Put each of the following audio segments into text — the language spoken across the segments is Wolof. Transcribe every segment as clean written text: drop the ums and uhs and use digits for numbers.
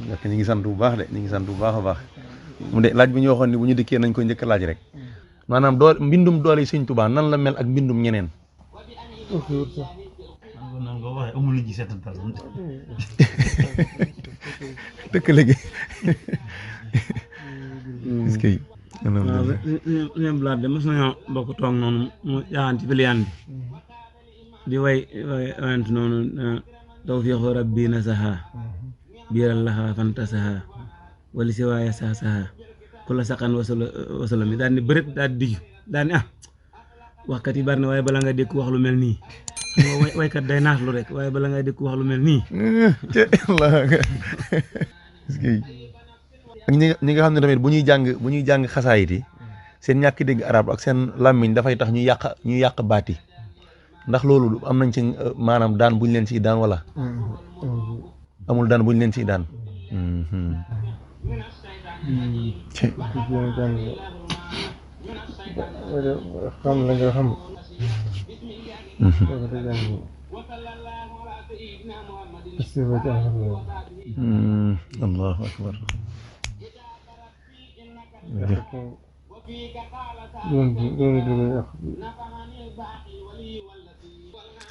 ndax ñu ngi sant bu baax de ñu ngi sant bu baax a baax mu de laaj bi ñu waxoon ni bu ñu dikkee nañ ko njëkk laaj rek maanaam doole mbindum doole yi Sëñ Tuubaa nan la mel ak mbindum ñeneen. nan ko waxee amul lu ci seetantal dëkk léegi est-ce que waaw ñoom blaat de mos nañoo bokk toog noonu mu yaaxaan ci piliyaan bi di wayant noonu tawfiixu rabbi nasaha biiral laxa fantasaha wali si waaye sasaha ku la saqan wasala mi daal ni bërit daal di diju daal ni waxkat yi bari na waaye bala nga dékk wax lu mel nii waykat day naaslu rek waaye bala nga dékk wax lu mel nii ak ñi nga xam ne tamit bu ñuy jàng xasaayit yi seen ñàkk dégg arab ak seen làmmiñ dafay tax ñu yàq baati ndax loolu am nañ ci maanaam daan buñ leen siy daan wala amul daan buñ leen siy daan xam la nga xam allahu akbar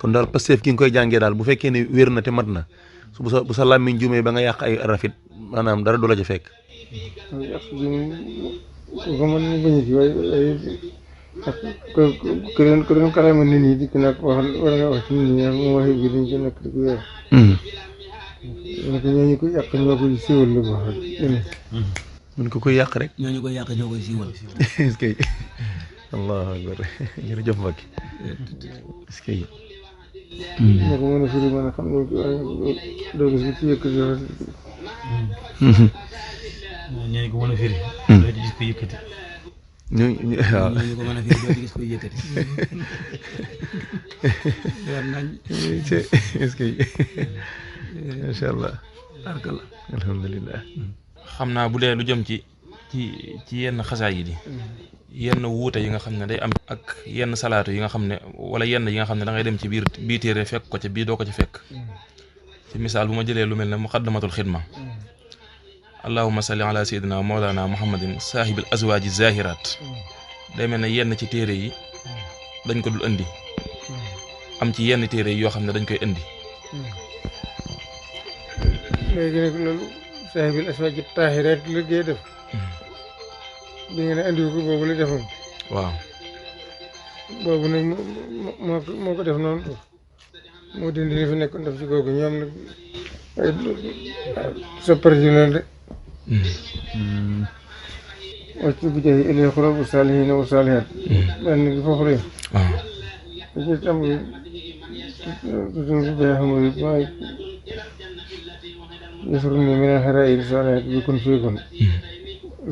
kon daal Pastef ki nga koy jàngee daal bu fekkee ne wér na te mat na bu sa làmmiñ juumee ba nga yàq ay rafit maanaam dara du la ca fekk. ku doon kalama nit ñi dikk nag wax war nga wax ci nit ñi mu waxee bi dañ ko nekk di ko yor donc ñooñu ko yàq ñoo koy siiwal la ko wax mun ko koy yàq rek ñooñu koy yàq ñoo koy siiwal est-ce que allahu akbar jërëjëf Mbacke est-ce que ñoo ko mën a firi mën a xam ne doo gis ci yëkkati ñooñu ko mën a firi doo ci gis ko yëkkati waaw ñooñu ko mën a firi doo ci gis ko yëkkati est-ce que macha allah alhamdulilah xam naa bu dee lu jëm ci yenn xasaay yi di yenn wuute yi nga xam ne day am ak yenn salaatu yi nga xam ne wala yenn yi nga xam ne da ngay dem ci biir téere fekk ko ca bii doo ko ci fekk ci misaal bu ma jëlee lu mel ne muqaddamatul xidma allahumma salli ala sayyidina mawlana muhammadin saahibil azwaaji zahirat day mel ne yenn ci téere yi dañ ko dul indi am ci yenn téere yi yoo xam ne dañ koy indi léegi nag loolu saahibil azwaaji taahiraat liggéey def bi nga ne andi ko boobu la defoon waaw boobu nag moo ko def noonu moo dindi li fi nekkoon def ci googu ñoom nag ay soppar ji loolu de wàcc bu jaay ilay xurabu saalihiina wa saalihaat benn gi foofu la waaw da ci tam tutum bi bay xamari mooy yëfru ni mi ne xaraayir saalihaat bi kun fiikun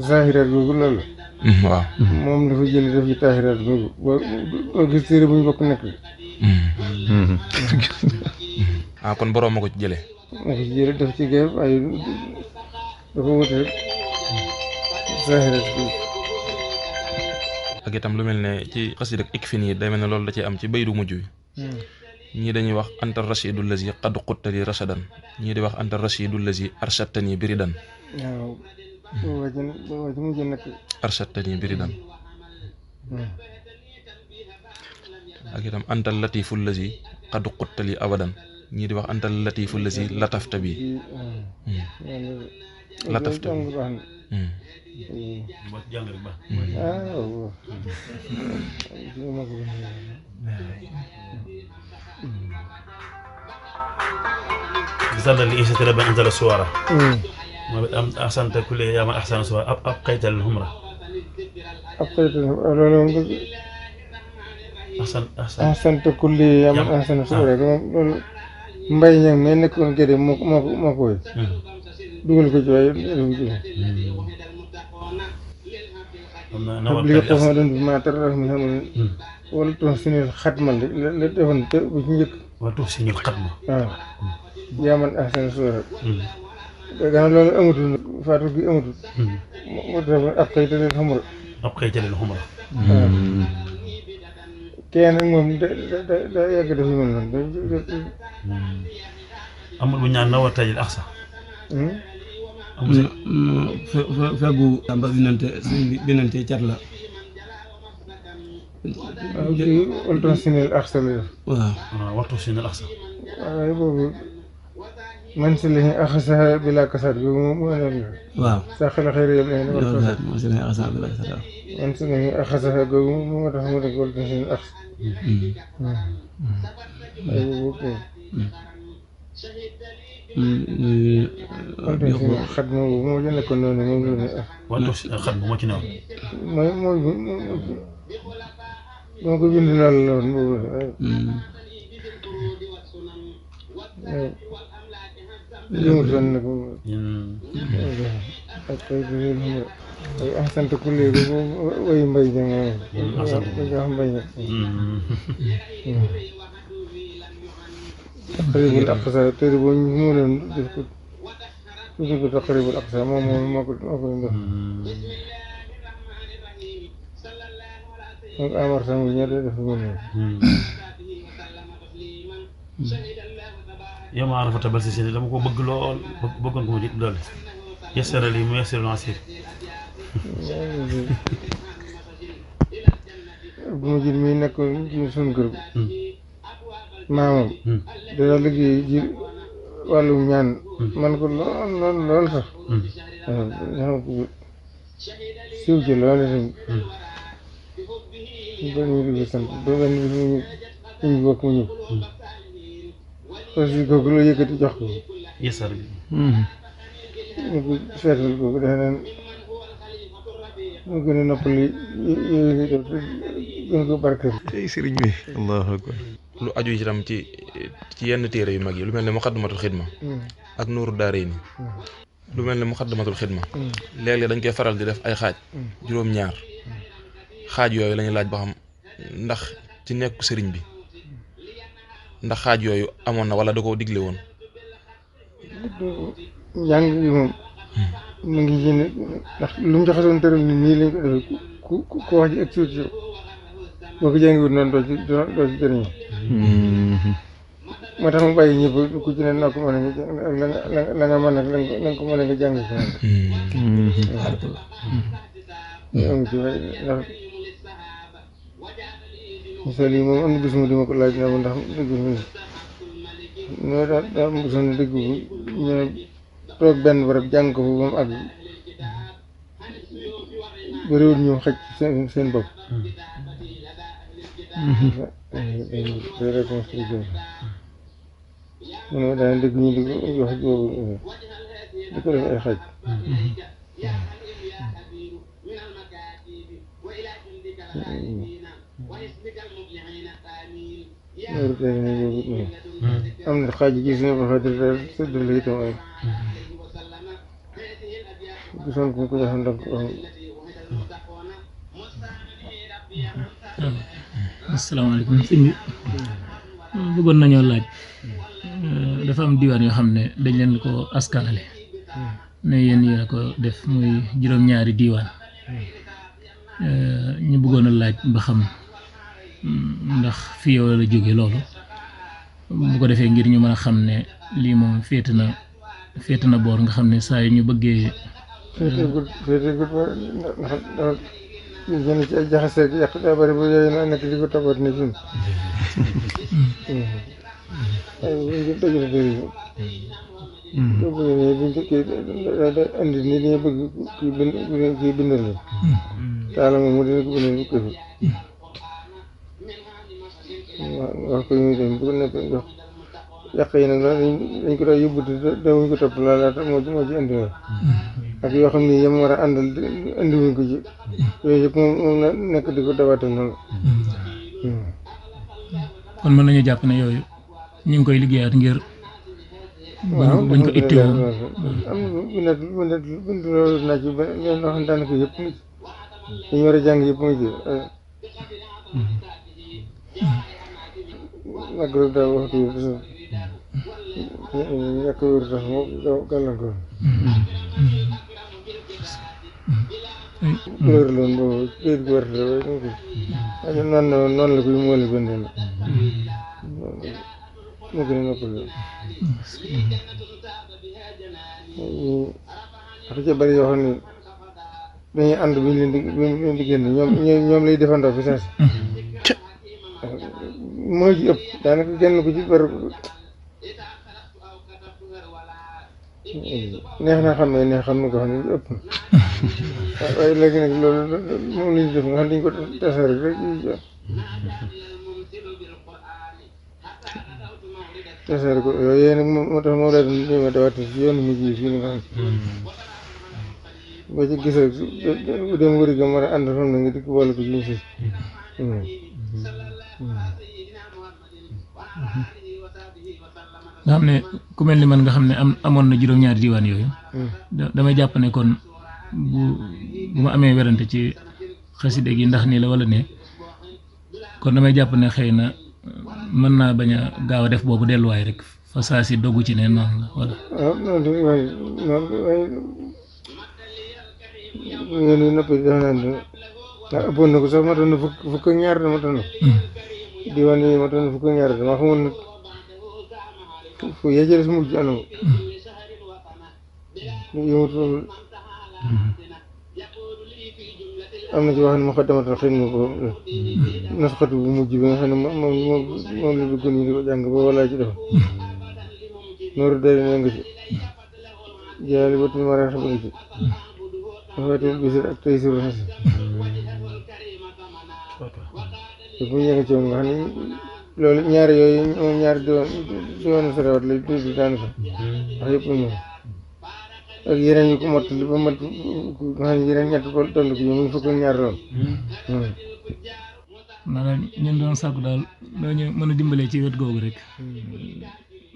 zahiraat googu loolu waaw moom dafa jël def ci taahiraat googu boo gis téere bu ñu bokk nekk kon boroom ma ko ci jëlee moo ko ci jële def ci géej waaye dafa wute rek zahiraat googu ak itam lu mel ne ci xasida ak ikfin yi day mel ne loolu da cee am ci baydu mujj bi ñii dañuy wax anta rashidu lazi qad quttali rashadan ñii di wax anta rashidu lazi arshattani biridan waaw boo ci mujj nekk arshattani biridan ak itam anta latifu lazi qad quttali abadan ñii di wax anta latifu lazi latafta bi latafta bi بسبب الإيشة ربنا أنزل السوارة أحسنت كل يوم أحسن سوارة أبقيت الهمرة أبقيت الهمرة أحسنت كل يوم أحسن سوارة mbay ñam mais nekkoon gerte moo koy dugal ko ci waaye li nga xam ne doon bi maa tar mi xam ne wala toog suñu xatmal la defoon te bu ci njëkk wala toog suñu xatma waaw yaaman ahsan suura gannaaw loolu amatul faatu gi amatul moo tax ab xëy te leen xamul xumra kenn nag moom da yàgg def yu mel noonu amul bu ñaan na war tajil axsa fegu ba binante cat la waaw kii walton sinel axsa la def waaw waaw waxtu si ne lax sax waaye boobu man si lañu axasa bi la kasaat bi mu ne waaw sa xel xëy yëpp ne loolu walton daal moo si ne asa bi la sa daal man si lañu axasa googu moo tax mu def walton sinel axsa waaye boobu kii walton sinel xat moomu moo jënd ko noonu moom la ne waxtu si xat bu moo ci newoon mooy moo ko bind lool lool boobu jëmutoon nag ak ay ahsanta kulli way mbay ja nga mbay ja taqribul aqsa téere boo ñu mu doon def ko tudde ko taqribul aqsa moom moo ko def donc Amar Samb ñoo doon def mu ne yow ma arafata bal si dama ko bëgg lool bëggoon ko mu jël doole yasara li mu yasara nasir bu ma jël mi nekkoon ci suñu kër maamam dana liggéey ji wàllum ñaan man ko lool sax waaw siiw ci lool itam ba ñu liggéey sant ba benn bis ñu bokk mu ñëw parce que kooku la yëkkati jox ko yasara bi ñu ko seetal kooku defe naan mu gën a noppali yooyu li def gën ko barkeel tey sëriñ bi allahu akbar lu aju itam ci yenn téere yu mag yi lu mel ne muqaddamatul xidma ak nuuru daarayni lu mel ne muqaddamatul xidma léeg-léeg dañ koy faral di def ay xaaj juróom-ñaar xaaj yooyu lañuy laaj ba xam ndax ci nekku sëriñ bi ndax xaaj yooyu amoon na wala da koo digle woon njàng bi moom mu ngi ci ne ndax lu mu jaxasoon tëral ni nii lañ ko defee ku wax ji ak suuf si boo ko jàngiwut noonu doo ci jëriñu moo tax mu bàyyi ñëpp ku ci ne noo ko mën a la nga mën ak la nga ko mën a nga jàng ko am ci way ndax misaal yi moom am na bis mu di ma ko laaj na ma ndax dëgg ñoo daa mosoon ne dëgg bu ñu toog benn barab jàng ko fa ba mu àgg ba réewul ñu xaj seen bopp reconstruction mu ne daan dëgg ñu di ko wax boobu di ko def ay xaj loolu tey ne boobu am na xaaj gis ne ba xaaj daal séddale itam ay gisoon ko ko joxoon donc asalaamaaleykum sëñ bi bëggoon nañoo laaj dafa am diwaan yoo xam ne dañ leen ko askanale ne yéen yéen a ko def muy juróom-ñaari diwaan ñu bëggoon a laaj ba xam ndax fi yow la jóge loolu bu ko defee ngir ñu mën a xam ne lii moom féete na boor nga xam ne saa yu ñu bëggee féeteegul ndax dafa gën ci ay jaxase ak yàq daa bëri ba yooyu naa nekk di ko tabat ne fi ay buñ ko dajale bëri boo bëggee ne buñ ko kii da andi ni dañuy bëgg kii bindal la taala moom mu dina ko bindal bu ko fi wax ko ñu dem bu ko nekkee jox yàq yi nag dañ ko daa yóbbu dawuñ ko topp laalaata moo ci indi woon ak yoo xam ne yam war a àndal andiwuñ ko ci yooyu yëpp moom na nekk di ko dawatal noonu kon mën nañu jàpp ne yooyu ñu ngi koy liggéeyaat ngir bañ ko ittewoo am na bind loolu naa ci leen loo xam ne daanaka yëpp ngi ci dañu war a jàng yëpp ngi ci nag rek daa waxtu ñàkk wér tax moo gàllankoor couleur la woon boobu këyit gu werte la waaye noonu la koy mooli bindee na moo gën a noppal wax ca bari yoo xam ne dañuy ànd bu ñu leen di génn ñoom lay defandoo fi saas moo ci ëpp daanaka genn ko ci bari neex na xam ne neex xam ne ko xam ne ëpp na waaye léegi nag loolu moom la ñu def nga xam ne dañu ko tasaare rek tasaare ko yooyu nag moo tax moom laa doon jéem a dawaat si yoonu mujj yi fii nga xam boo ci gisee bu dem wëri ga war a ànd xam ne nga dikk boole ko ci ñu si nga xam ne ku mel ni man nga xam ne amoon na juróom-ñaari diwaan yooyu damay jàpp ne kon bu ma amee werante ci xaside gi ndax nii la wala ne kon damay jàpp ne xëy na mën naa bañ a gaaw a def boobu delluwaay rek fa saa si doggu ci ne noonu la wala waaw noonu waaye ngeen di noppi defe naa ne ëppoon na ko sax matoon na fukk ak ñaar matoon na ko diwaan yooyu matoon na fukk ak ñaar dama xamoon nag fu yéejale su mujj anam yëmut foofu am na ci wax ne mu xaddamatal xëy na ko nasxatu bu mujj bi nga xam ne moom la bëggoon ñu di ko jàng ba walaa ci defa nooru dari ne nga ci jaali batul maraax ba nga ci dafatul bisir ak tey siru xasi te fu ñu ci woon nga xam ne loolu ñaari yooyu moom ñaari diwaanu sarawat lay tudd daanaka wax yëpp moom ak yeneen yu ko mottali ba mat nga xam ne yeneen ñett ba toll ko ñu muy fukk ak ñaar lool maanaam ñun doon sàkku daal dooñu mën a dimbalee ci wet googu rek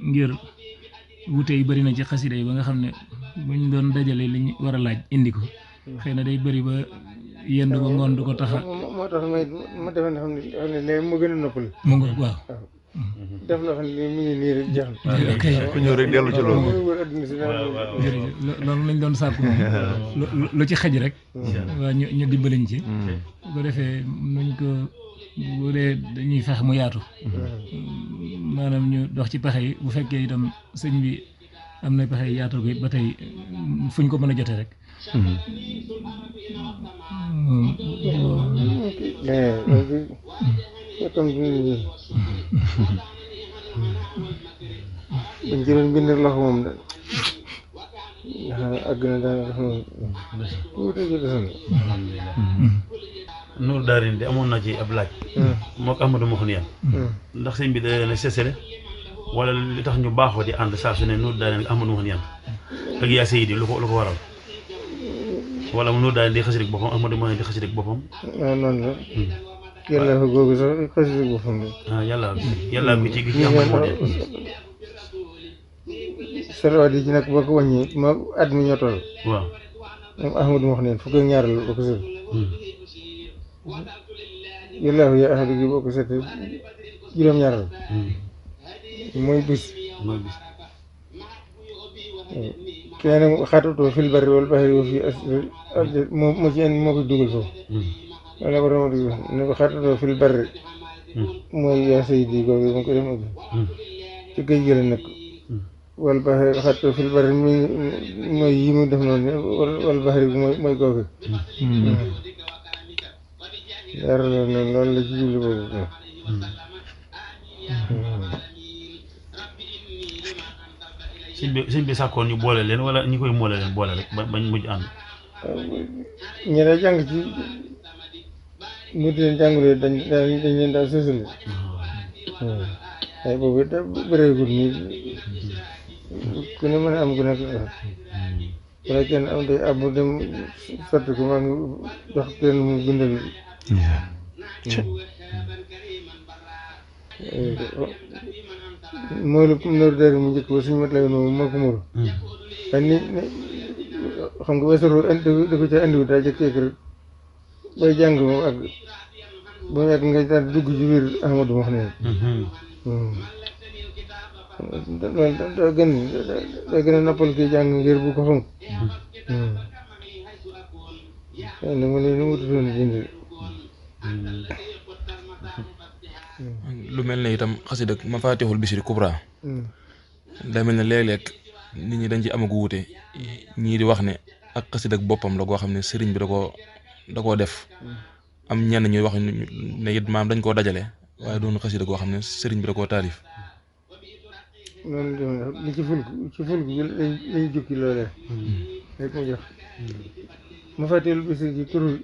ngir wute yi bëri na ci xasida yi ba nga xam ne buñ doon dajale liñ war a laaj indi ko xëy na day bëri ba yendu ba ngoon du ko taxa moo tax ma defe ne xam ne léegi moo gën a noppal mu ngo waaw def loo xam ne mi ngi nii rek jeex na ku ñëw rek dellu ci loolu wër adduna si jërëjëf loolu lañ doon sàkku moom lu ci xej rek waaw ñu dimbaliñ ci bu ko defee nuñ ko bu dee dañuy fex mu yaatu maanaam ñu dox ci pexe yi bu fekkee itam sëñ bi am na pexe yaatu ko ba tey fuñ ko mën a jote rek buñ jëloon bind loxo moom da àgg na daanaka xam tuuti ji desoon Nuur Daarayni de amoon na ci ab laaj moo ko Ahmadou Mouhniyane ndax sëñ bi da leen a sesele wala li tax ñu baaxoo di ànd saa su ne Nuur Daarayni ak Ahmadou Mouhniyane ak yaa Seydi lu ko waral wala mu Nuur Daarayni di xasidik boppam Ahmadou Mouhniyane di xasidik boppam waaw noonu la yàlla fa googu sax xasidik boppam la yàlla ko ci gi ci Ahmadou Mouhniyane salawaat yi ci nag boo ko wàññi ma at mi ñoo toll waaw moom Ahmadou Mouhniyane fukk ak ñaar la boo ko sël yàllaahu yaa ahadu gi boo ko seetee juróom-ñaar la mooy bis keneen nag xaatatoo fil barri wal bahri wa fii moo ci indi moo ko dugal foofu wala ko dama dugg ne ko xaatatoo fil barri mooy yaa saydi googu mu ko dem ak ci géej gi la nekk wal bahri xaatatoo fil barri mooy yi mu def noonu wal bahri mooy googu yaara la noonu loolu la ci jublu boobu sëñ bi sàkkoon ñu boole leen wala ñi koy moole leen boole rek bañ mujj ànd ñi day jàng ci mu di leen jàngulee dañ leen daal sësale waaye boobu da bëreegul nii ku ne mën a am ku nekk wala kenn am day ab dem sotti ko maa ngi jox kenn mu bindal moolu Nooru Daarayni mu njëkk ba suñu mat lay noonu moo ko moolu waaye ni xam nga weesaro da ko ca andiwu daa jëkk rek bay jàng moom ak ba mu yàgg nga daal dugg ci biir Ahmadou Mouhniyane loolu da gën a noppal kii jàng ngir bu ko fonk waaye nag ma ne nu mu tutoon jënd lu mel ne itam xasida Mafatihul Bichri Kubra day mel ne léeg-léeg nit ñi dañ ci amagu wuute ñii di wax ne ak xasida ak boppam la goo xam ne sëriñ bi da koo def am ñenn ñuy wax ne it maam dañ koo dajale waaye doon xasida goo xam ne sëriñ bi da koo taalif. noonu li ci fulk bi lañ jukki loolee rek mu jox ma fàtteelu bis ci kuréel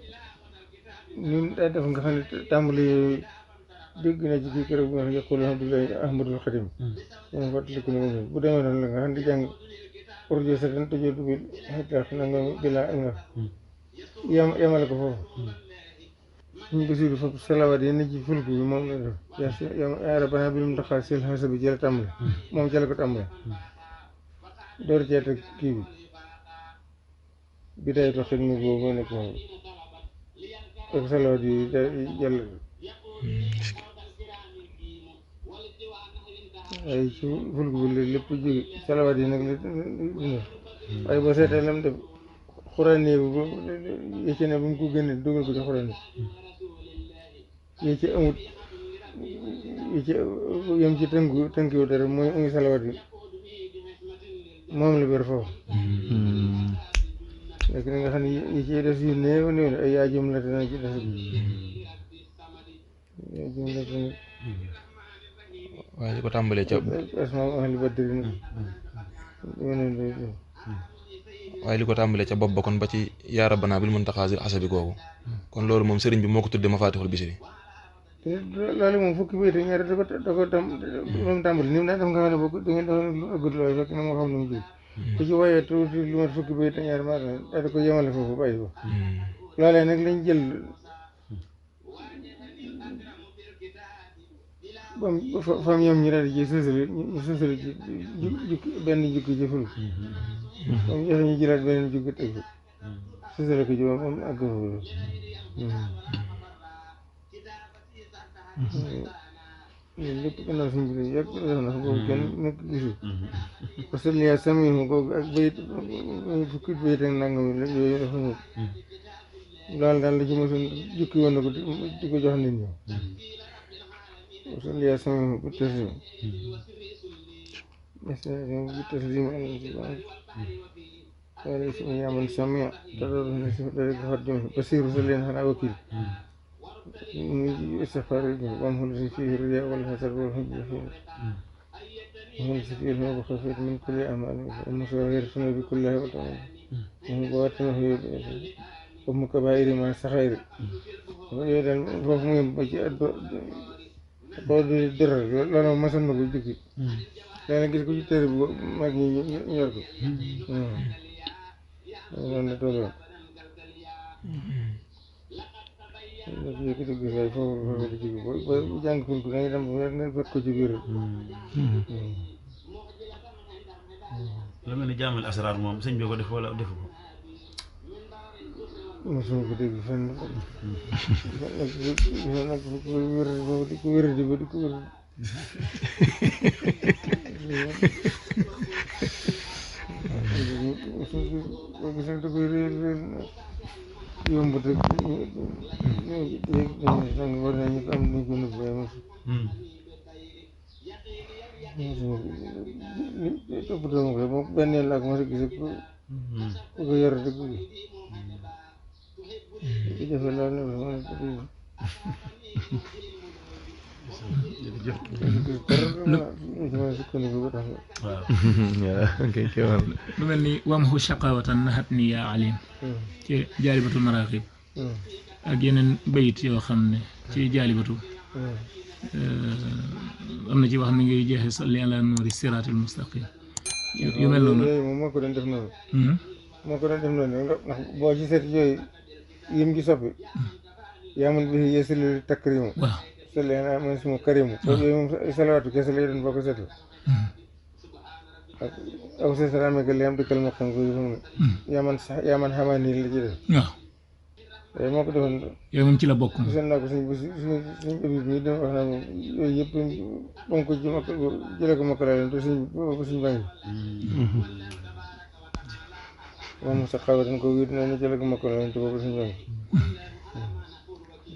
ni daa def nga xam ne tàmbali yooyu dégg na ci kii keroog bi nga xam ne yaqulu Abdullahi Ahmadul Xadim moom fàttaliku ne moom bu demee noonu la nga xam ne di jàng orjo sa tan tëjoo dubil xetlaax nanga bilaa ak nga yemale ko foofu suñ basiru foofu salawaat yi ne ci fulk bi moom la def yaa rabbana bi mu taxaa sil xasa bi jële tàmbale moom jële ko tàmbale door ceet ak kii bi day to xidma boobu moo nekk moom ak salawaat yi jël ay ci fulk bi la lépp jóge salawaat yi nag la dina waaye boo seetee lam def xuraanee bi yi ci ne bu mu ko génne dugal ko ci xuraanee yi ci amut yi ci yem ci tënkiwu dara mooy ngi salawaat yi moom la ber foofu léegi na nga xam ne yi ci des yu néew néew ay yaa jëm la dana ci des yaa jëm la dana waaye li ko tàmbalee ca asmaa ahli badri nag waaye li ko tàmbalee ca bopp ba kon ba ci yaa rabbana bil muntaxaa zil xasabi googu kon loolu moom sëriñ bi moo ko tuddee Mafaatixul Bichri. te loolu moom fukki bayit ak ñaar da ko moom tàmbali ni mu daan def nga xam ne boo da ngeen doon lu ëggut loolu fekk na moo xam ne mu jóg ku ci woyee tuuti lu mat fukki bayit ak ñaar maa daal di ko yemale foofu bàyyi ko loolee nag lañ jël bam fam ñoom ñu daal di ci sësale ñu sësale ci jukki benn jukki ci ful moom joxe ñu jëlaat beneen jukki teg ko sësale ko ci moom ak foofu loolu lépp gannaaw suñ bi yàgg def na boobu kenn nekk gisul parce que liyaa samihu googu ak bayit fukki bayit ak nangam yooyu dafa ñëw loolu daal la ci mosoon jukki woon na ko di ko jox nit ñi parce que liyaa samihu bu taslim bu taslim wala si yaman samia tadoor na si dara ko fat jëm basiru sa leen xanaa wakil muy istixfaar yi wam xul si fii riyaa wala xasar wala xujj fii xul si fii ma bu xafit min kulli amali musawir suna bi kullahi wa taala mu baatana xëy ba mu kabaayiri ma saxayri yooyu daal foofu mu yem ba ci boo di dëral loolu masoon na ko jukki daana gis ko ci téere bu mag ñi ñor ko noonu la tolloon léegi yëkkati gis waaye foofu di jóge ba jàng fulk da ngay dem nga fekk ko ci biir lu mel ni jaamul asraar moom sëñ bi ko def wala defu ko mosuma ko dégg fenn nag ko wér boobu di ko wéradi ba di ko wér boo gis nag da koy réer yomb te sang war nañu ko am nañ ko nëbb waaye toppatoo ma ko moom benn yoon laa ko mos a gis ku ko yor dëgg di jafe lool ne ma ne lu mel ni wamhu shaqawatan nahat ni yaa alim ci jaalibatul maraqib ak yeneen bayit yoo xam ne ci jaalibatu am na ci wax mi ngay jeexe salli ala nuuri siraatil mustaqim yu mel noonu yooyu moom moo ko doon def noonu moo ko doon def noonu ndax boo ci seet yooyu yim ci soppi yaa man bi yeesalil takrimu waaw salli ala man suma karimu yooyu moom salawaatu kese lay doon boo ko seetlu ak aw sa salaame ka li am dëkkal ma xam ko yu ne yaa man xamaa nii la ci def waaw yooyu moo ko defoon yooyu moom ci la bokk gisoon naa ko suñ ëbib mi dama wax naa moom yooyu yëpp ba mu ko ci makk jëlee ko makk laa leen te boobu suñ bàngi moom sa xawa dañ ko wéet na ni jëlee ko makk laa leen te boobu suñ bàngi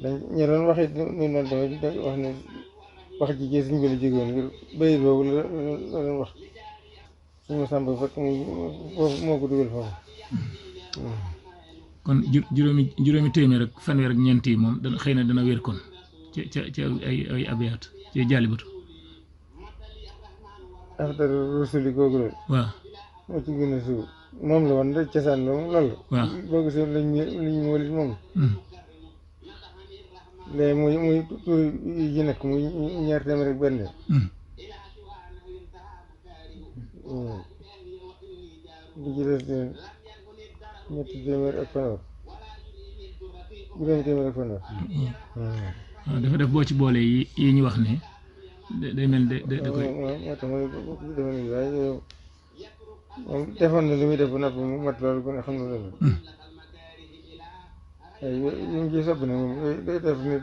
dañ ñe doon wax it ni noonu tamit wax ne wax ji ci suñ bëli jógoon ngir bayit boobu la doon wax suñu sàmb fekk foofu moo ko dugal foofu kon juróomi téeméer ak fanweer ak ñeent yi moom dana xëy na dana wér kon ci ay abiyaat ci jaalibatu afdalu rusuli googu la waaw moo ci gën a suuf moom la woon rek cosaan la moom loolu waaw boo gisee lañu walit moom léegi muy tur yi nekk muy ñaar téeméer ak benn di ci des ñetti téeméer ak fanweer juróomi téeméer ak fanweer waaw dafa def boo ci boole yi ñu wax ne day mel da koy moo tax ma bokk ci defe nañ waaye yow moom defoon na li muy def ba noppi mu mat loolu kon xam na loolu waaye yu mu ciy soppi nag moom day def nit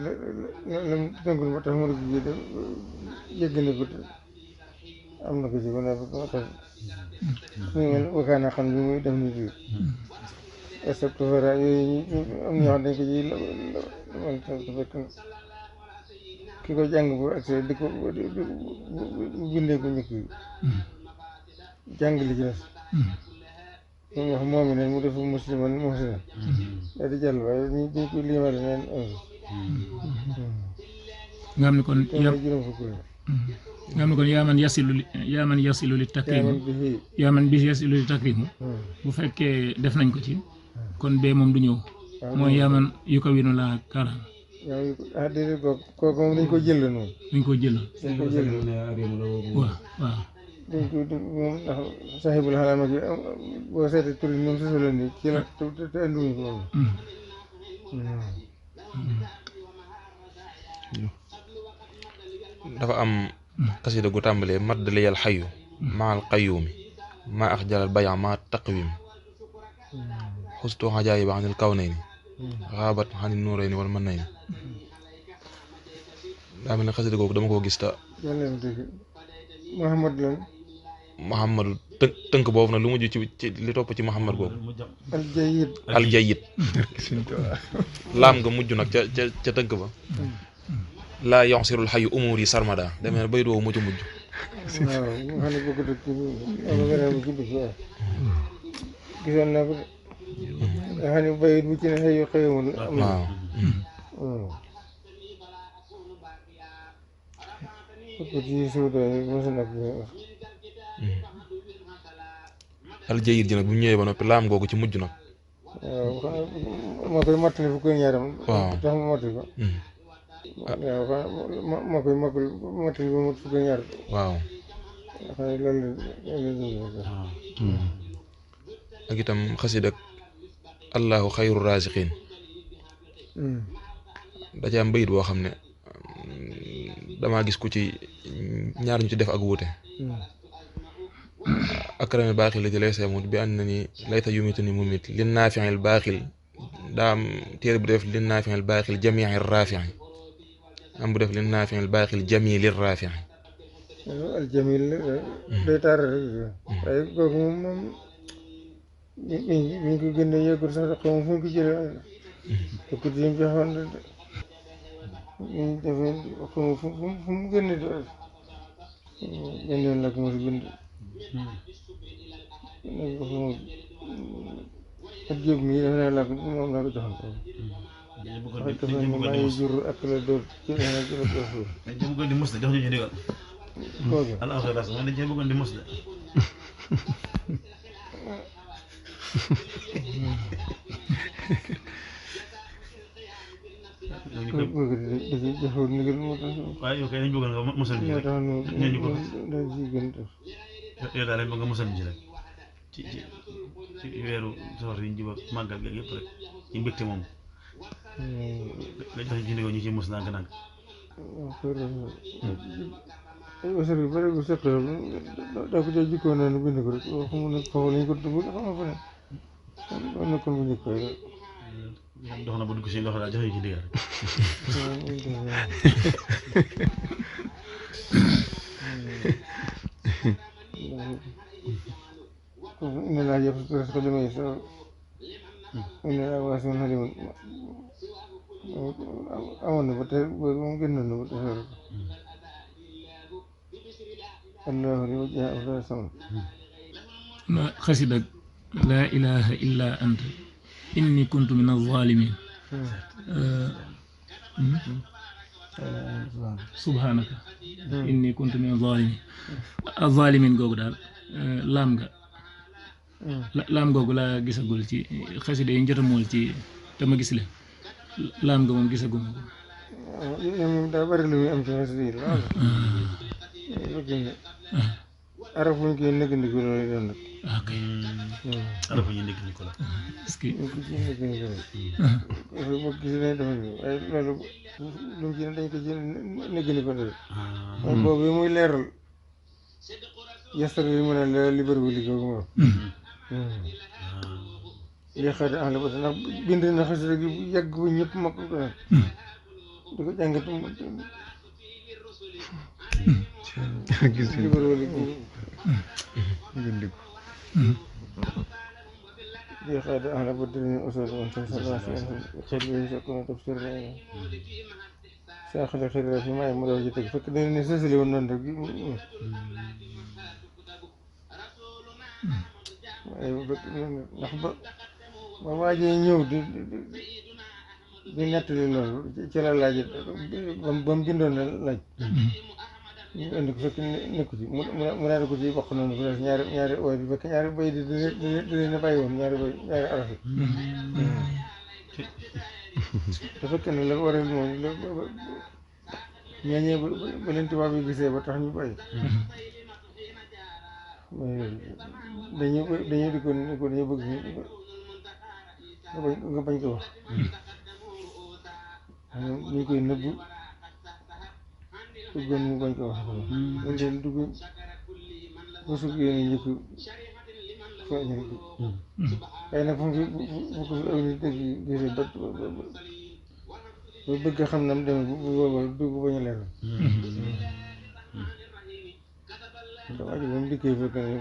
la mu tënkul ma tax mu rek ji def yëgg na ko am na ko ci ba noppi moo tax mu mel wakaana xam li muy def nit yi estaptofara yooyu am na ñoo xam dañ ko ci man te fekk ki ko jàng bu accès di ko bindee ko njëkk yi jàng li ci des moom wax moom ne mu def musliman muhsinan daa di jàll waaye ñu ko liimale neen nga xam ne kon juróom fukk la nga xam ne kon yaaman yasilu li takrimu yaaman bi yasilu li takrimu bu fekkee def nañ ko ci kon bee moom du ñëw mooy yaaman yu ko winu laa kaaraan déedéet kooku moom dañ ko jël noonu dañ ko jël waaw dañ ko moom ndax saxibul xalaama gi boo seetee tur yi moom sosala ni ci la te andiwuñ ko moom dafa am xasida gu tàmbalee maddaliyal xayu maal qayuumi maa ax jalal bayan maa taqwim xustu xajaayi ba xanil kaw nay ni xaabat xanil nuuray ni wala mën nay ni daa mel ne xasida googu dama koo gis ta Muhammad lan Muhammadu tënk boobu nag lu mujj ci li topp ci Muhammad googu aljayid laam nga mujj nag ca tënk ba laa yonsirul xayu umuur yi sarmada demee bay doo mujj waaw nga xam ne bëgg dëkk beneen bu ci dëkk waaw gisoon naa ko de nga xam ne bayit bu ci ne xëyu xëyamul waaw ko ci suuda mos na ko aljayid ji nag bu ñëwee ba noppi laam googu ci mujj nag waaw moo koy mottali fu koy ñaaram waaw tax mu mottali ko waaw moo koy mottali ba mot fu koy ñaar waaw xam ne loolu ak itam xasida ak allahu xayru raziqin da ci am bayit boo xam ne damaa gis ku ci ñaar ñu ci def ak wuute akrame baaxil la ci lay seemut bi ànd na ni layta yumitu ni mumit lin naafiil baaxil daa am téere bu def lin naafiil baaxil jamiil raafiil am bu def lin naafiil baaxil jamiilir raafiil al jamil day taar rek waaye kooku moom mi ngi ko gën a yëgul sax xaw ma fu ñu ko jëlee te ku ci joxoon ñu defee xaw ma fu mu gën a benn la ko mos a bind nag ko moom ak jóg mi defe naa la ko moom laa ko joxoon wax dafa ne maa ngi jur ak la dóor ci la dóor dañ ci bëggoon di mos de jox ñu ñu digal kooku alhamdulilah man dañ ci bëggoon di mos de kooku dafa joxoon ndigal moo tax waaye yow kay dañ bëggoon nga mosal ñu moo rek tax ñu ko daal ci gën def yow daal lañ bëgg nga mosal ñu ci rek ci weeru safar yi ñu jub ak màggal gi yëpp rek ci mbégte moom nga jox ñu ci ndigal ñu ci mos ndànk-ndànk wasar bi bëri bu seq daa ko jël jikkoo noonu bind ko rek xamu ne foofu lañ ko dugg xama fa ne loolu nekkoon bu njëkk rek dox na ba dugg si loxo daal jox ñu ci ndigal inna laa yarzuqu liman yashaa inna laa waasi'un aliim amoon na ba tey moom génnoon na ba tey allahu li wajhihi afdal samad xasida laa ilaha illa anta inni kuntu min az-zalimin subhanaka inni kuntu min az-zalimin az-zalimin googu daal laam googu laa gisagul ci xasida yi njëkk a mool ci te ma gis leen laam nga moom gisaguma ko. moom daa bari lu muy am ci xasida yi lool. araf wuñ koy nëggandiku loolu doon nag. ok. araf wu ñu nëggandiku la. est-ce que. ñu ko ciy nëggandiku la. boo gisee dañuy defal nii waaye loolu lu mu ci ne dañ ko ci nëggandiku la. mooy boobu muy leeral. yastar li mu ne la li bëri wu liggéey moom. li xaar ah la ba ndax bind na xasida gi bu yàgg ba ñëpp mokk ko nag. di ko jàngat gis li bëri wu liggéey. ngëndiku li xaar ah la ba dinañu usul woon sa salation xel yooyu fekk na tafsir la saa xale xel la fi maay mu daw ci teg fekk dañ ne sësali woon noonu rek waaye ndax ba waajee ñëw di nettali loolu ci la laaj ba mu bindoon la laaj ñu indi ko fekk nekku ci mu daal ko ci bokk noonu fi des ñaari ooy bi fekk ñaari bay di leen bàyyi woon ñaari araf yi te fekk ne la waral moom ñaañee ba leen tubaab yi gisee ba tax ñu bàyyi dañuy di ko dañu bëgg nga bañ ko wax ñu koy nëbbu bëggoon mu bañ ko wax man leen dugg mosug yéen njëkk feeñal bi waaye nag fu ko fi aw nit dëgg gisee ba bëgg xam nam demee bu boobaa dugg bañ a leeral waa ji moom dikkee fekk ne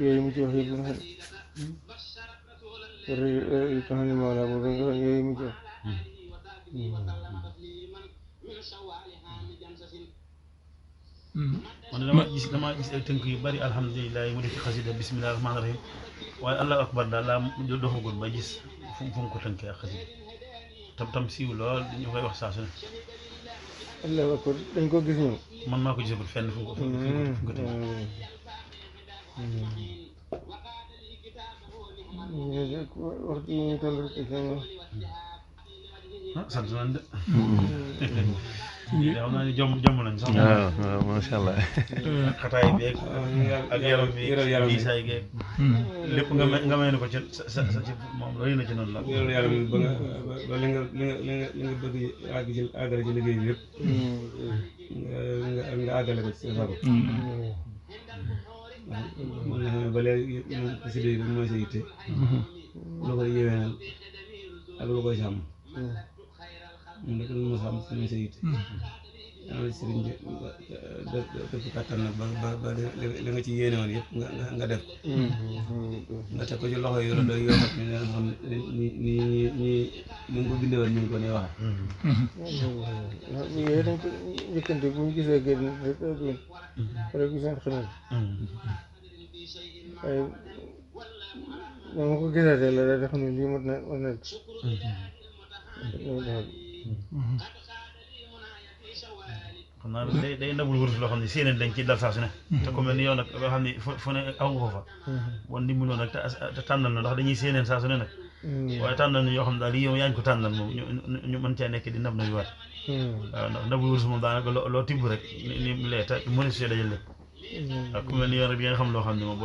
yooyu mu ci wax yëpp nga xam ne tax ni Mawla boobu nga xam ne yooyu mu ci wax man damaa gis ay tënk yu bari alhamdulilah mu def ci xasida bismillahi rahmaani rahim waaye allahu akbar daal laa doxagul ba gis fu mu ko tënkee ak xasida tam siiw lool ñu koy wax saa su ne allahu akbar dañ ko gis ñoom man maa ko gisagul fenn fu mu ko tënkee waxtu yi ñu toll rek sant nañ de xam naa ne jom nañ sax waaw macha allah xataay beeg ak yaram bi diisaay geeg lépp nga may ne ko ci sa ci moom loolu na ci noonu la yow yàlla ba nga ba li nga bëgg àggale ci liggéey bi yëpp nga àggale ko ci sa sago man nga xam ne ba léegi si dé mooy sa yitte lu koy yéwénal ak lu koy sàmm mun rek lu ma sàmm mooy sa yitte yàlla sëriñ bi def kàttan nag ba li nga ci yéene woon yëpp nga def nga teg ko ci loxo yu la doy yoo xam ne xam ni nga ko bindee woon ñu ngi ko ne waxe yooyu dañ ko njëkkante bu ñu gisee gën rek gis seen xelal waaye dama ko gisaatee la daal di xam ne lii mën na xam naa day ndabul wurus loo xam ne séeneen dañ ci dal saa su ne te ku mel ni yow nag loo xam ne fu ne aw nga ko fa bon dimbali woon nag te tànnal na ndax dañuy séeneen saa su ne nag waaye tànnal na yoo xam ne daal yow yaa ngi ko tànnal moom ñu mën cee nekk di ndab na yu waat waaw ndax ndabul wurus moom daanaka loo tibb rek ni lee te mënu si dajal lépp waaw ku mel ni yow rek bi nga xam loo xam ne moom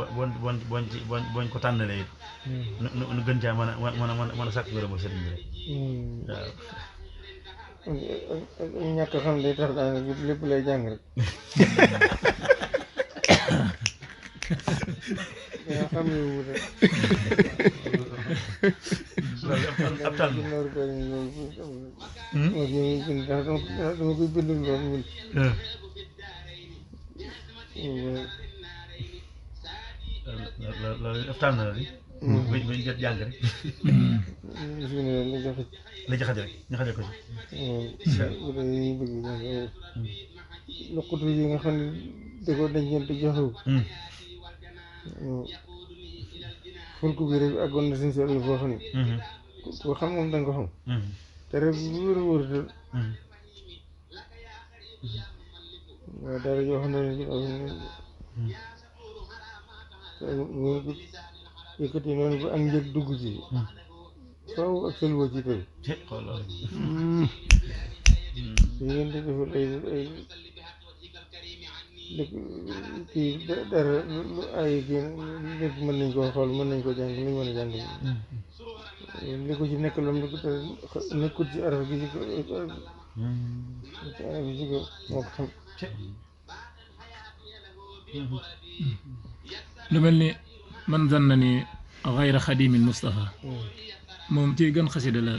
boñ ko tànnalee it nu gën caa mën a sàkk gërëmal sëriñ bi rek waaw ñàkk xam day tax daanaka lépp lay jàng rek yaa xam ne wu rek ab tànn dama koy bind loolu loolu ab tànn la di bañ jot jàng rek la ci xaj rek ñu xaje ko ci loqutu yi nga xam ne da ko dencante joxewu fulku bi rek àggoon na suñu sol foo xam ne ku xam moom da nga ko xam te rek bu wér a wóor waaw dara yoo xam ne yëkkati noonu ba ak njëg dugg ci faaw ak sëlwa ci tey ngeen di defal ay kii dara lu ay kii lépp mën nañ koo xool mën nañ koo jàng liñ mën a jàng li ko ci nekk lam li ko te nekkut ci araf gi ci ko araf gi ci ko moo ko xam lu mel ni man zanna ni xayra xadimil Mustafa moom ci gën xasida la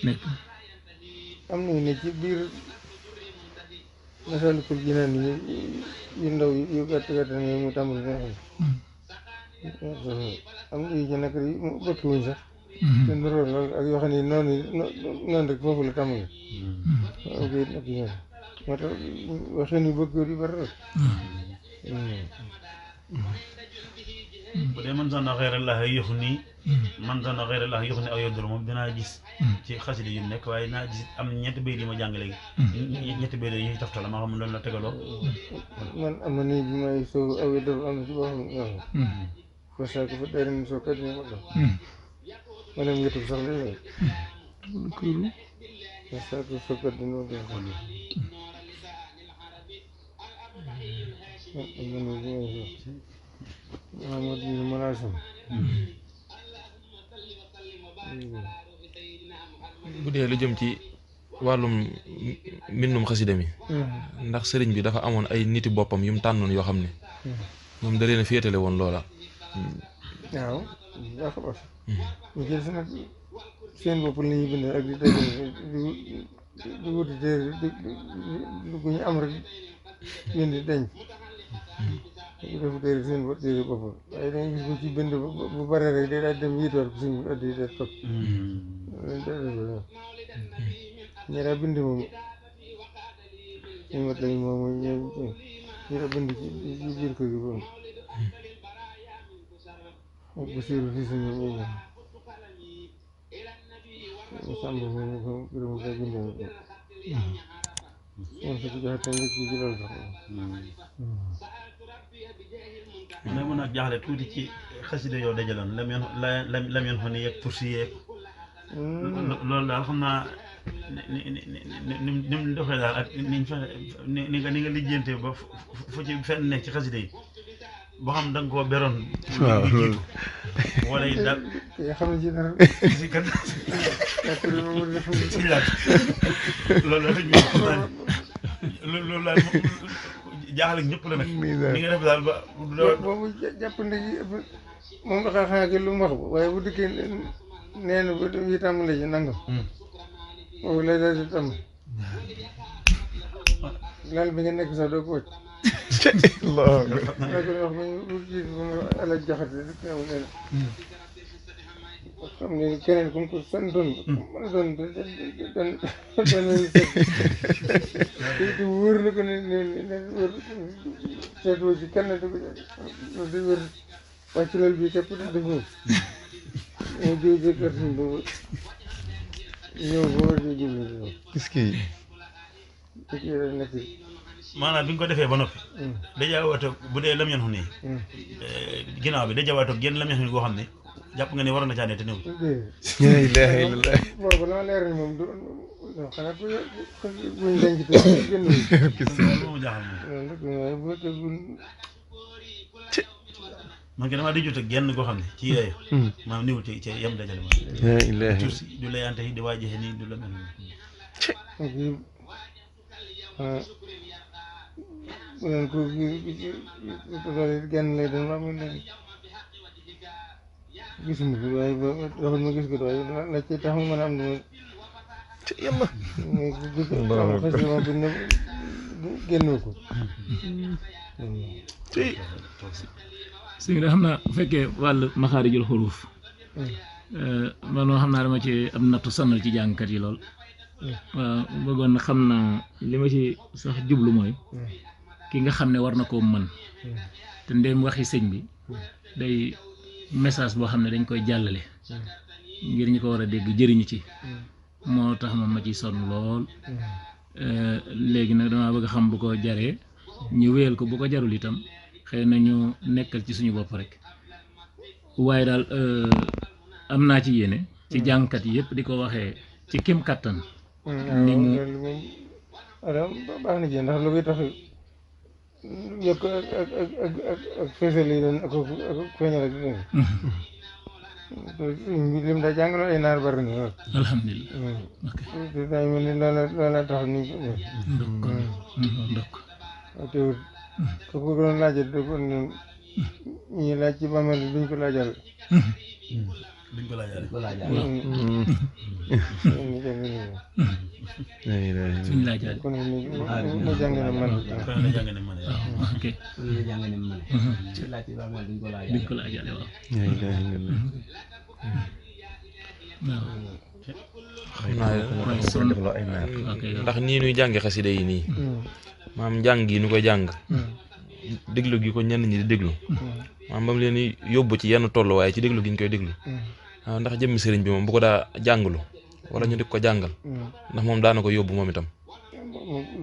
nekk. am nañu ne ci biir Masaalikul Jinaan yu ndaw yu gàtt gàtt ne mu tàmbali ne am na yu ci nekk mu bëkk wuñ sax te ndoroon lool ak yoo xam ne noonu rek foofu la tàmbali ok nag ñoom moo tax waxin yu bëgg yu bari rek bu dee man zanna xayrallahi yox nii man zanna xayrallahi yox ni aw yodul moom dinaa gis ci xasida yu nekk waaye dinaa gis am ñetti béy yi ma jàng léegi ñetti béy yi taftal maa xam loolu la tegaloo man am na nii bi may soo aw yodul am na ci boo xam ne fa saako fa dara ni soo kat ni ma doon ma dem yëtub sax léegi fa saako soo kat ni ma doon am na nii bi may soo Muhammad bi Manasam bu dee lu jëm ci wàllum mbindum xasida mi ndax sëriñ bi dafa amoon ay niti boppam yu mu tànnoon yoo xam ne moom da leen a féetale woon loola. waaw yaa xam ñu jël si nag seen bopp la ñuy bind ak di dajale di wuti téere lu ko ñu am rek bind denc di def téere seen téere boppam waaye da nga gis ko ci bind bu bare rek day daal dem yiituwaat ko suñu addi yi def topp ñi daa bind moom suñu mat lañ moom ñi daa bind ci biir kër gi boobu ak bu siiru fii suñu ñoom sàmb moom ko gërëm daa bind moom su ko joxe tam njëkk ci loolu sax mais mun nag jaaxle tuuti ci xasida yoo dajaloon lam yoon xone yeeg tursi yeeg loolu daal xam naa ni mu doxee daal ak niñ fexe ni nga lijjante ba fu ci fenn nekk ci xasida yi boo xam da nga koo beroon waaw loolu wala it daal yaa xam ne ci dara si kat si laaj loolu la loolu daal jaaxle ñëpp la nag ni nga def daal ba boobu jàppande ji moom dafa xanaa lu mu wax waaye bu dikkee nee na ba yi tàmbale ci nangam boobu lay daal di tàmbali lal bi nga nekk sax doo ko wëcc Allah daa ko wax bu jiit bu ma ala jaxate xam ne keneen comme que santoon mën a doon te wóor na ko ne wóor seetoo ci kenn di wér wàcc loolu bii képp def moom moo jóge jëkkër suñ ba ñëw ba war a jublu est-ce que nekk maanaam bi nga ko defee ba noppi dajawaato bu dee lam yan xu nii ginnaaw bi dajawaato génn lam yan xu nii goo xam ne jàpp nga ne waroon na caa ne te néew la ilaha illallah boobu la ma leer ni moom du xanaa ko buñ denc te génn loolu moom jaaxal moom loolu rek waaye bu fekkee buñ man ke damaa di jot ak genn goo xam ne ci yooyu maanaam néewul ci yem dajale ma la ilaha tursi du layante yi di waajexe nii du la mel ak yi bu leen ko loolu it genn lay doon am leen gisuma ko waaye waxul ma gis ko waaye la ci tax mu mën a am dama yàlla xas bi ne génnoo ko sëñ bi xam naa bu fekkee wàllu maxaarijul xuruuf man moo xam naa dama ci am nattu sonnal ci jàngkat yi lool waaw bëggoon na xam naa li ma ci sax jublu mooy ki nga xam ne war na koo mën te ndéem waxi sëñ bi day message boo xam ne dañ koy jàllale ngir ñi ko war a dégg jëriñu ci moo tax moom ma ciy sonn lool léegi nag damaa bëgg xam bu ko jaree ñu wéyal ko bu ko jarul itam xëy na ñu nekkal ci suñu bopp rek waaye daal am naa ci yéene ci jàngkat yi yëpp di ko waxee ci kim kattan ni mu loolu moom baax na ci ndax lu koy tax yokk ak feesal yi doon ak feeñal ak lim daa jàngaloo ay naar bari na lool alhamdulilah ok te daa mel ni loola tax ni ndokk ndokk teewul ko ko doon laajal da ko ne ñi laaj ci bàmmeel duñ ko laajal duñ ko laajaale suñu laajaale kon mu jàng na man kon na jàng ne man waaw ok duñ ko laaj duñ ko laajaale waaw waaw xam naa waaye sonn defaloo ay naar ok ndax nii nuy jànge xasida yi nii maam njàng yi nu koy jàng déglu gi ko ñenn ñi di déglu maam ba mu leen di yóbbu ci yenn tolluwaay ci déglu gi ñu koy déglu waaw ndax jëmmi sëriñ bi moom bu ko daa jàngalu wala ñu di ko jàngal ndax moom daana ko yóbbu moom itam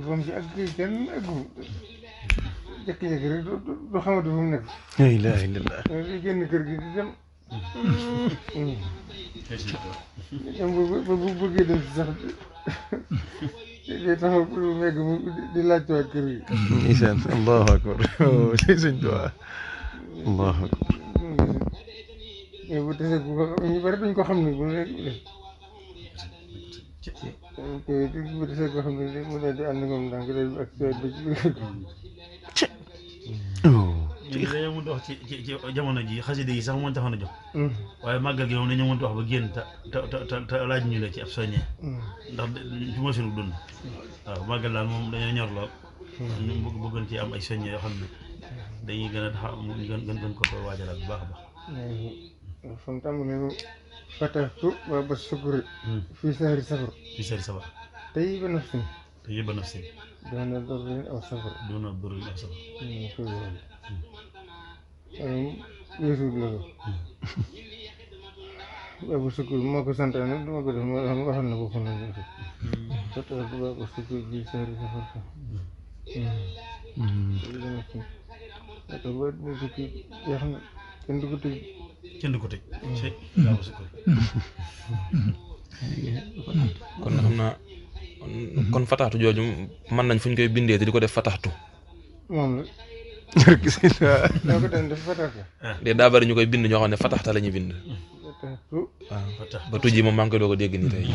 moom ci ak kenn aggu jékki-jékki rek du xamatu fu mu nekk la ilaha illallah di génn kër gi di dem dem bu bëggee dem si sax day taxaw bu megg mu di laajtewaat kër gi ndeysaan allahu akbar sëñ Tuubaa allahu akbar mais bu tesee bu ko ñu bari duñ ko xam ne bu nekk bu tesee ko xam ne mu ne di ànd ngom ndànk day ak ba ci biir ñu dañoo mën wax ci jamono ji xasida yi sax moo taxoon a jox waaye màggal gi moom dañoo mën wax ba génn te laaj ñu la ci ab soññee ndax ci moo sunu dund waaw màggal daal moom dañoo ñor lool ñu bëggoon ci am ay soññee yoo xam ne dañuy gën a taxaw gën ko waajalaat bu baax a baax fan tàmbalee fatahtu waa ba sukuri fii sahri safar fi seeri sabar tey ba nafsin te yëbba naf si doona dorin aw safar doona bëri ak sabar weesuut loolu waa ba sukuri moo ko santaane duma ko def ma waxal na boppam na fatahtu waa ba sukuri fii sahri safar tey ba nafsin ata ba sukki jeex na kenn du ko tëj kenn du ko tëj ci daa ba sukkur kon xam naa kon fataxtu jooju mën nañ fu ñu koy bindee te di ko def fataxtu moom la barke sëñ Tuubaa doo ko daan def fatahtu de daa bari ñu koy bind ñoo xam ne fataxta la ñuy bind fatahtu waaw fatax ba tuji moom maa ngi koy doog a dégg nii tey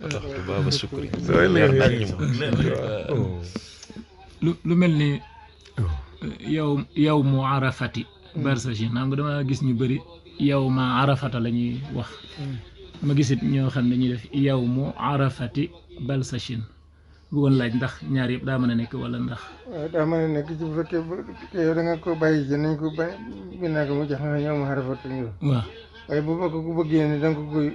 fataxtu baaba sukkuri leer nañ ñu lu mel ni yow mu arafati barsachin xam nga dama gis ñu bëri yow ma arafata la ñuy wax ma gisit ñoo xam ne ñuy def yow mu arafati balsachin bëggoon laaj ndax ñaar yëpp daa mën a nekk wala ndax waaw daa mën a nekk ci bu fekkee yow da nga ko bàyyi ci nañ ko bàyyi binaa ko mu jox na ñoom xarafat ñu waaw waaye bu bokk ku bëggee ni da nga ko koy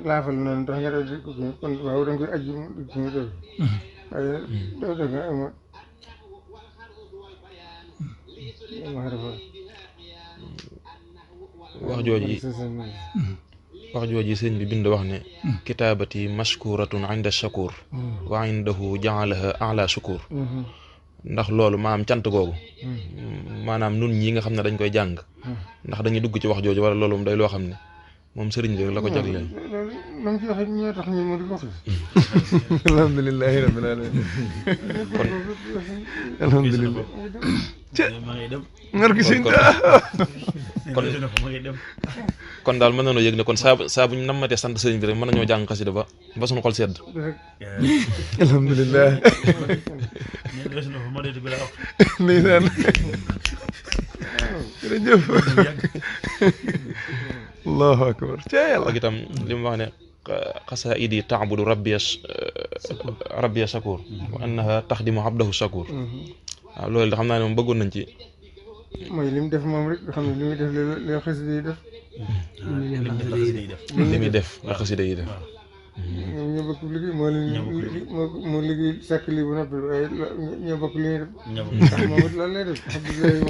laafal noonu tax nga def ko kon waaw da nga koy ajji mu ci mu def waaye doo da nga am xarafat wax jooji sëñ bi bind wax ne kitaabati mashkuratun inda shakur wa indahu jaalaha ala shukur ndax loolu maanaam cant googu maanaam nun ñi nga xam ne dañ koy jàng ndax dañuy dugg ci wax jooju wala loolu moom day loo xam ne moom sëriñ bi rek la ko jagleel loolu lam ci waxe ñoo tax ñu mu di ko wax alhamdulillahi rabbil alamin alhamdulillah ma ngay dem barke sëñ kon ma ngay dem kon daal mën nañoo yëg ne kon saa bu ñu nammatee sant sëriñ bi rek mën nañoo jàng xasida ba suñu xol sedd alhamdulillah weesu na fa ma deetu bi la wax ndeysaan jërëjëf allahu akbar ca yàlla ak itam li mu wax ne xasaa'idi ta'budu rabbiya shakur wa annaha taxdimu abdahu shakur waaw loolu da xam naa ne moom bëggoon nañ ci mooy li mu def moom rek nga xam ne li muy def li xasida yi def li mu def la xasida yi def li muy def la xasida yi def ñoom ñoo bokk liggéey moo leen moo liggéey sàkk lii ba noppi waaye ñoo bokk li ñuy def. ñëw moom it loolu lay def.